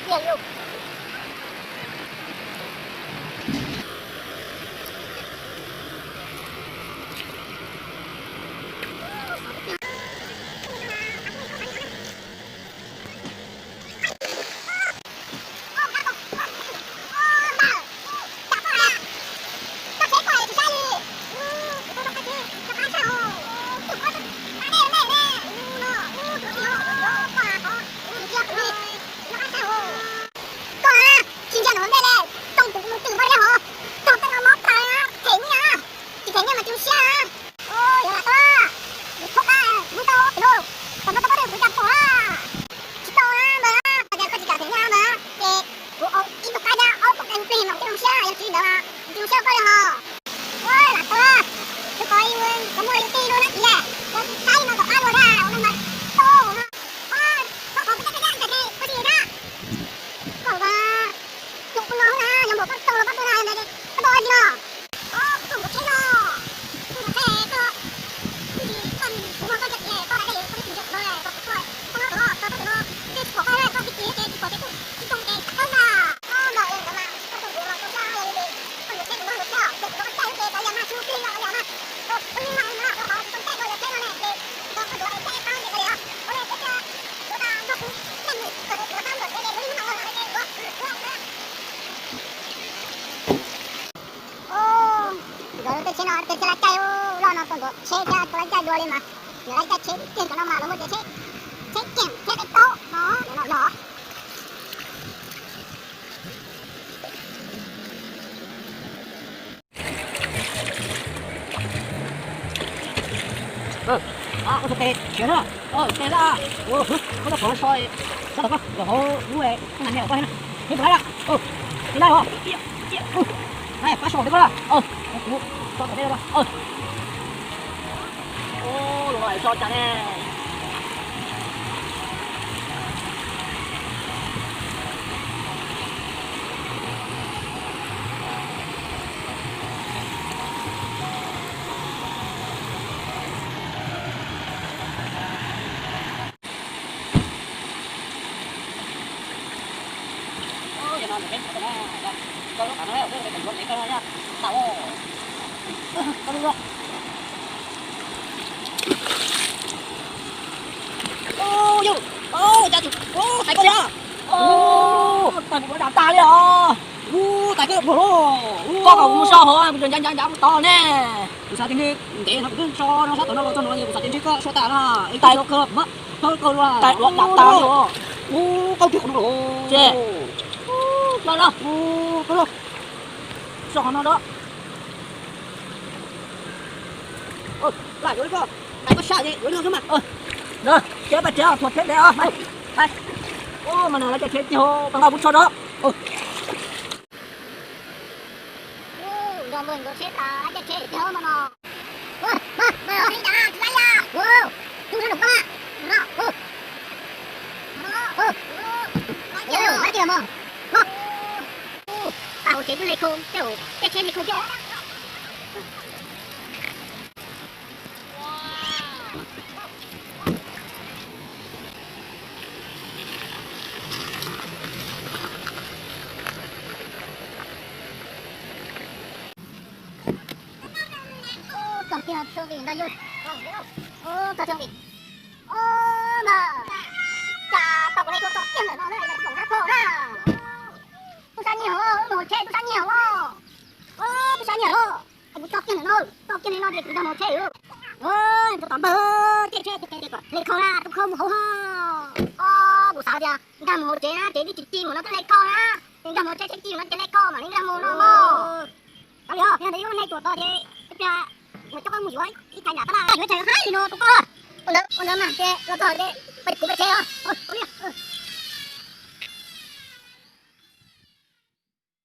Koj tsis ntsia nws ua ntej li, tau tus mus twm npaj li hov, tog tej no mob tas, them nyiaj, tsis them nyiaj mas tsis zoo siab. Yog lam tau, yus thoob qab mus tau tus no, kom no tau pab rau kuv cas pom na. Tsis tau na ntawd, yog koj tsis kam them nyiaj ntawd ces kuv ib tug qaib thiab ob tug dej plig mas kuv thiaj zoo siab, yog tsis li ntawd mas tsis zoo siab koj li hos. Ua lam tau, tus ko ib ua koj muaj li tij luaj na txiv, yog tsis saib no kom qab luag thiab ua no mas tau no. Koj qhov peb teb peb cab ib tag hli koj tsis na. Koj ua, tus no na yog npaum koj tau los koj tuaj na, koj tau li no. Koj tus nkaus tsheb no, tus nkaus tsheb koj, tus nkaus koj cov tias koj hais tias koj twb tsis ntsia kuv no, koj kuv tuaj, koj no, koj no, koj no, koj tsis pom koj, koj tib tsis ces tsis pom ces tus tsis zoo ces txhob ntag. Koj los li ntawd mas koj tuaj kuv los koj sab yog li ces koj nkaus tsheb tus no nkaus tsheb os, ces kuv los koj caij ces tau yam mas tsis mus plig los yam mas. Tus tus li mas no, tus qhov tsis tau caij tus yog tsheb no ne ces tus koj tuaj caij qab ces tau yam. Ua li peb thiaj ua tau nrog kuv caij mus kom tus tuav tab nkaus tsheb ces tus li no los ces ua ua na. Nkawd tej tsheb no tej tsheb laj caij loj no tau nkaus tsheb thiab tau laj caij dua li mas, nkawd laj caij tsheb tiag cov no mas lawv muaj cov tsheb, tsheb ceem tsheb qe taub no no yog. Ua tes siav na, tes na, ua koj tau pom so, sab tom koj los hauv lub nas niam koj na, tus laj na, tus laj os, pab so tes koj na, kuv so tom tej no. Ua, los so cas ne. Tais koj li os. Tais kuv da tas li os. Tais koj pluag lauj. Koj kom kuv mus so hauv kuv ncav ncav ncav mus tod ne. Kuv xav tias ntshe ntev no kuv twb so no sab tom no los txog no es kuv xav tias ntshe koj so tas no. Tais koj pluag kawg li. Tais koj da tas li os. Koj kiag qhov no los. Ces no no. Koj so qhov no da. Laj yuav li koj, tais koj saj ces yuav li koj xwb mas. Ces pab tsev thuam tsheb ntev os. Mas no lawv cov tsheb tiag, pab nqa kuv tso da. Nrog npawg nkawd tsheb tas lawv cov tsheb tiag mas no. Hauv tsev twb le khau, tej tsheb le khau thiab. Txog kiag thaj tsam no yog, txog kiag, o, mas cas tau kuv le khau txog kiag ntawm no na, yog kuv hab phom na. Tub sab nyiag os, mus hauv tsheb tub sab nyiag os. Tub sab nyiag los, kuv txog kiag ntawm no, txog kiag li no ces kuv nkag mus hauv tsheb. Tus tom npawg, tej tsheb tus tes kom le khau na, tus khau mus hauv ho. O, kuv xav tias nkag mus hauv tsev na, tsev twb tsis ci mus no twb le khau na. Ces nkag mus hauv tsheb tsev ci mus no ces le khau mam li nkag mus no mog. Kav liam, yog ntawd yus nej tuam tod ces ib pliag kuv coj koj mus yuav ib thaj yam tab laj yuav tshais haib li no rau koj. Ua ntawd, ua ntawd mas ces los txog ces peb kuv peb tsheb os.